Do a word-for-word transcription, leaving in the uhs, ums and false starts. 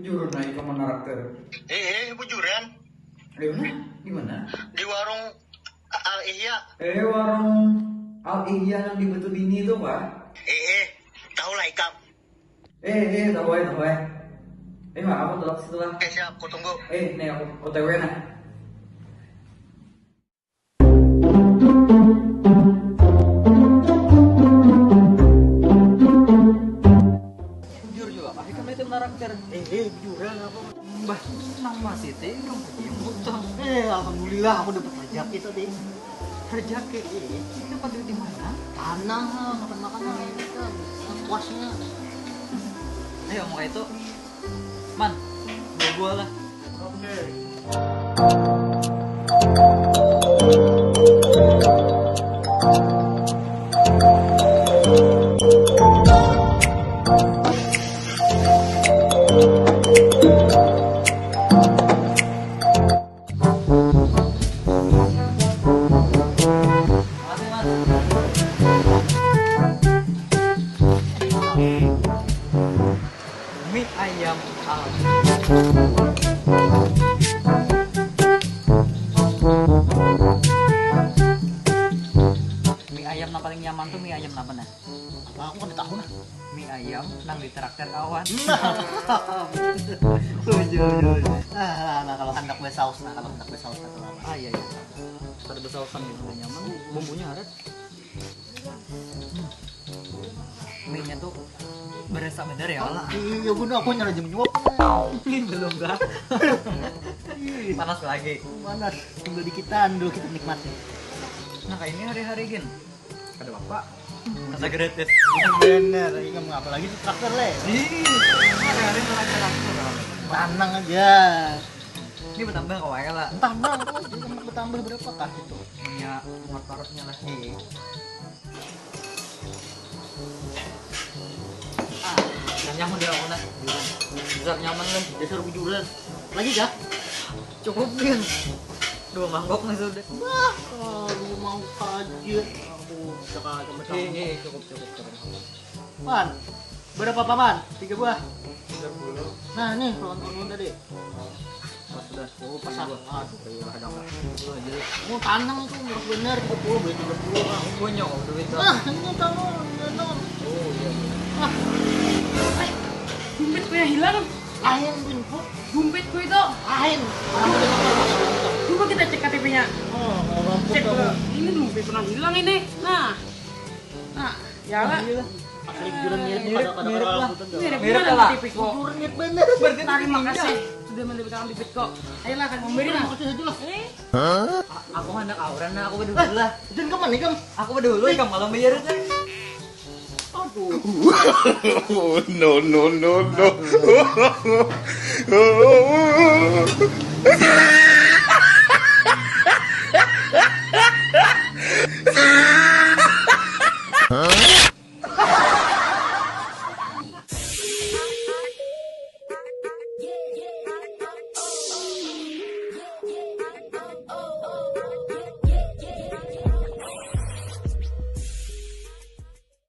Jujur naik ke mana raktir. Eh, eh, bujuran. Di mana? Di mana? Di warung Al Ihya. Eh, warung Al Ihya yang di Batu Bini itu, Pak. Eh, eh, tahu lah ikam. Eh, eh, tahu aja, tahu aja. Eh, Mak, aku tolak situ lah. Oke, siap, aku tunggu. Eh, nih aku O T W nah. Jujur juga, Pak. Ikam itu menaraktir. Eh, eh, bujuran apa? Mbah, nang masih teh, ikam punya utang. Eh, alhamdulillah aku dapat rezeki tadi. Rezeki. Itu pada di mana? Tanah, makan makanan kita. Puasnya. Ayo, mau kayak itu. Man, dua buah lah. Oke. Mie ayam al. Mie ayam yang paling nyaman tuh mie ayam apa nah? Apa aku kada tahu nah. Mie ayam nang ditraktir kawan. Tujuh, tujuh. Ah, nah kalau hendak bersaus nah, kalau hendak bersaus atau apa? Ah iya iya. Pada bersausan gitu udah nyaman. Bumbunya harat. Mie-nya tuh berasa bener ya Allah. Iya bener aku nyala jam nyuap. Ini belum lah. Panas lagi. Panas. Tinggal dikitan dulu kita nikmati. Nah kayak ini hari-hari gin. Ada bapak. Kata gratis. Bener, ini kamu apa lagi tuh traktir le? Ih, hari-hari malah karakter. Tenang aja. Ini bertambah kok ya lah. Entah bang, aku aja kamu bertambah berapa kah itu? Punya muat parutnya lah. Iya. Ah, yang nyaman dia aku nah. Besar nyaman lah. Dasar bujuran. Lagi kah? Cukup gin. Dua mangkok nih sudah. Wah, kalau mau mau aja. Aku cakap sama Iya, kamu. Iya, cukup cukup cukup. Pan, berapa paman? Tiga buah. Tiga puluh. Nah nih, lawan kamu tadi. Oh sudah. Oh, pas aku. Aduh, Iya, ada apa? Dulu aja. Mau tanang tuh murah bener tiga puluh, boleh tiga puluh bang. Punya kok duit tuh. Nah, ini tanang, ini tanang. Oh iya. Iya. Ah, Dompet ku yang hilang. Lain pun, Bu. Dompet ku itu. Lain. Coba kita cek K T P-nya. Oh, orang Cek dulu. Ini dompet pernah hilang ini. Nah. Nah, ya lah. Asli juran mirip Mirip, pada pada mirip orang lah. aku tuh. Mirip Mirip gimana lah. K T P kok? Jujur mirip bener. Berarti Terima nanti kasih sudah mendapatkan dompet kok. Ayolah kan Memberi memberi lah. Makasih aja lah. Eh, A- Aku hendak auran nah aku dulu lah. Jangan kemana kamu? Aku dulu ikam kalau bayar itu. Aduh. Oh, no, no, no, no.